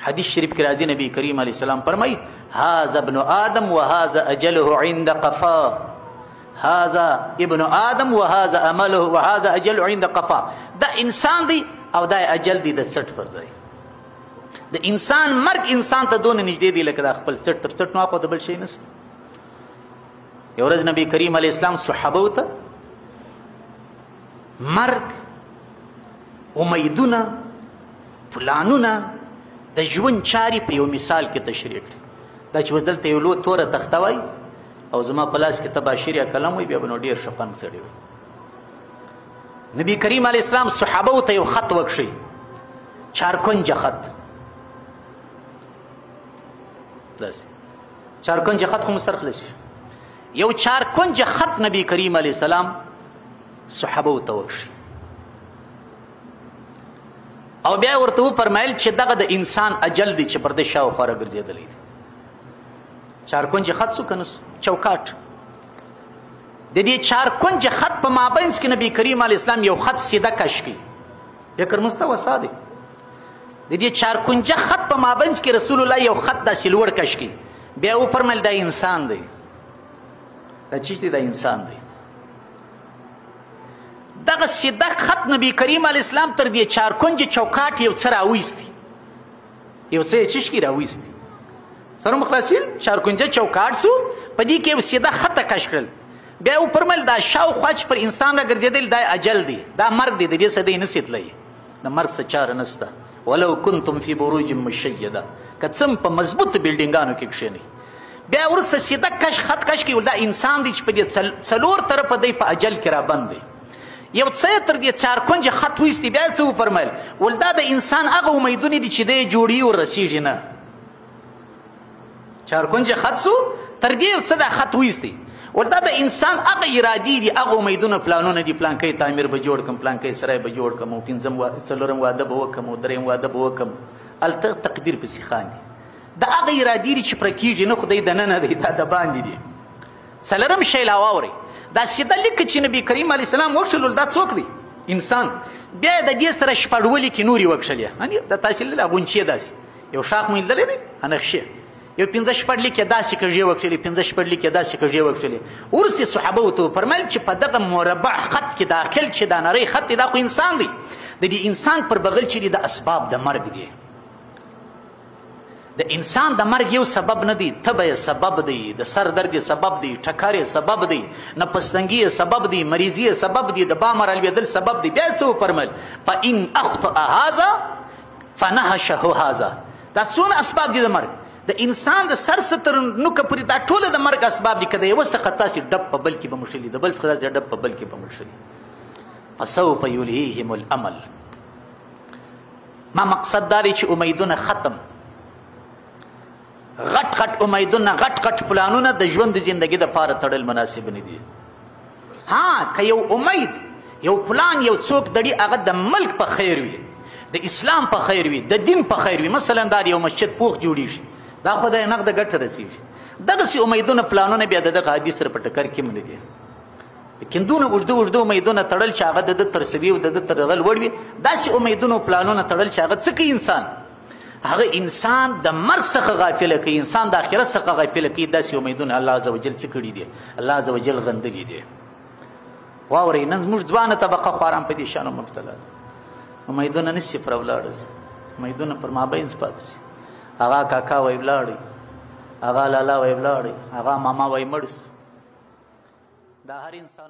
حدیث شریف کې راځي، نبی کریم علیه السلام فرمایي: هذا ابن آدم وهذا اجله عند قفا، هذا ابن آدم وهذا عمله وهذا اجله عند قفا. دا انسان دی او دا اجل دی د څټ پر ځای. د انسان مرګ انسان ته دونه نږدې دی لکه د خپل څټ تر څټ، نو خو د بل شي نشته. یو ورځ نبی کریم علیه السلام صحابو ته مرګ، امیدونه، پلانونه، د ژوند چارې په یو مثال کې تشریح کړې. دا چې اوس دلته یو لوی توره تخته وای او زما په لاس کې تباشیر یا قلم وای، بیا به نو ډېر ښه خوند سړی وای. نبی کریم علیه السلام صحابو ته یو خط وکښی، چارکنجه خط. داسې چارکنجه خط خو مو سر خلاص. یو چارکنجه خط نبی کریم علیه السلام صحابو ته وکښی او بیا ورته وفرمایل چې دغه د انسان اجل دی چې پر دې شاوخوا راګرځېدلی دی. چارکنجه خط څه که نه چوکاټ. د دې چارکنجه خط په مابینځ کې نبی کریم علیه السلام یو خط سیده کش کړي، فکر مستوسا دی. د دې چارکنجه خط په مابینځ کې رسول الله یو خط داسې لوړ کش کړي، بیا وفرمایل دا انسان دی. دا چیش دی؟ دا انسان دی. دغه سیده خط نبی کریم علیه السلام تر دې چارکنجې چوکاټ یو څه راویستی، یو څه یې چیش کړي راویستی. سره مو خلاصېل، چارکنجه چوکاټ سو، په دې کې یو سیده خط کش کړل. بیا یې وفرمایل دا شاوخوا چې پر انسان راګرځېدل دا اجل دی، دا مرګ دی، د دې څه دی نه سي تللی، د مرګ څه چاره نسته. ولو کنتم فی بروج مشیده، که څه هم په مضبوطو بلډینګانو کې کښېنئ. بیا وروسته سیده کش خط کش کړي، دا انسان دی چې په دې څلور طرفه دی په اجل کې رابند دی. یو څه یې تر دې چارکنجه خط ویستی، بیا یې څه وفرمایل؟ ول دا د انسان هغه امیدونه دي چې دی جوړي او رسېږي نه. چارکنجه خط سو، تر دې یو څه دا خط ویستی، ول دا د انسان هغه ارادې دي، هغه امیدونه پلانونه دي، پلانکی تعمیر به جوړ کم، پلانکی سرای به جوړ کم، او پنځم څلورم واده به وکم، او دریم واده به وکم، هلته تقدیر پسې خاندي. دا هغه ارادې دي چې پر کېږي نه، خدای دننه دی، دا د باندې دي. څلورم شی لا واورئ، دا سیده لیکه چې نبی کریم علیه السلام وکښلو، دا څوک دی؟ انسان. بیا د دې سره شپږولي کې نورې وکښلې، یعنې د تاسې له غونچې داسې یو شاخ مو لیدلی دی، نقشې یو پنځه شپږ لیکې داسې کږې وکښلې، پنځه شپږ لیکې داسې کږې وکښلې. وروسته صحابه ورته وفرمایل چې په دغه مربع خط کې داخل چې دا نری خط دی، دا خو انسان دی، د دې انسان پر بغل چې دی د اسباب د مرګ دی. د انسان د مرګ یو سبب نه دی، تبه یې سبب دی، د سر درد یې سبب دی، ټکر یې سبب دی، نفستنګي یې سبب دی، مریضي یې سبب دی، د بامه رالوېدل سبب دی. بیا یې څه وفرمایل؟ فإن اخطأ هذا فنهشه هذا. دا څونه اسباب دي د مرګ؟ د انسان د سر څخه تر نوکه پورې دا ټوله د مرګ اسباب دي. که د یوه څخه تاسې ډب په بل کې به مښلي، د بل څخه تاسې ډب په بل کې به مښلي. فسوف یلهیهم الامل. ما مقصد دا دی چې امیدونه ختم، غټ غټ امیدونه، غټ غټ پلانونه د ژوند د زندګي د پاره تړل مناسب نه دي. ها که یو امید، یو پلان، یو څوک دړي، هغه د ملک په خیر وي، د اسلام په خیر وي، د دین په خیر وي. مثلا دا یو مسجد پوخ جوړیږي، دا خو د نقد ګټه رسیږي. دغسې امیدونه پلانونه بیا د دغه حدیث سره په ټکر کې نه دي. لیکن دونه اوږده اوږده امیدونه تړل چې هغه د ده تر سوي او د ده تر هغه لوړ وي، داسې امیدونه پلانونه تړل چې هغه څه کوي؟ انسان هغه انسان د مرګ څخه غافله کوي، انسان د آخرت څخه غافله کوي. داسې امیدونه الله عز وجل څه کړي دي؟ الله عز وجل غندلي دي. واورئ، نن زموږ ځوانه طبقه خواران په دې شانو مبتلا ده. امیدونه نشي پر ولاړه سي، امیدونه پر مابین پاتې سي. هغه کاکا وایي ولاړی، هغه لالا وایي ولاړی، هغه ماما وایي مړ سو. دا هر انسان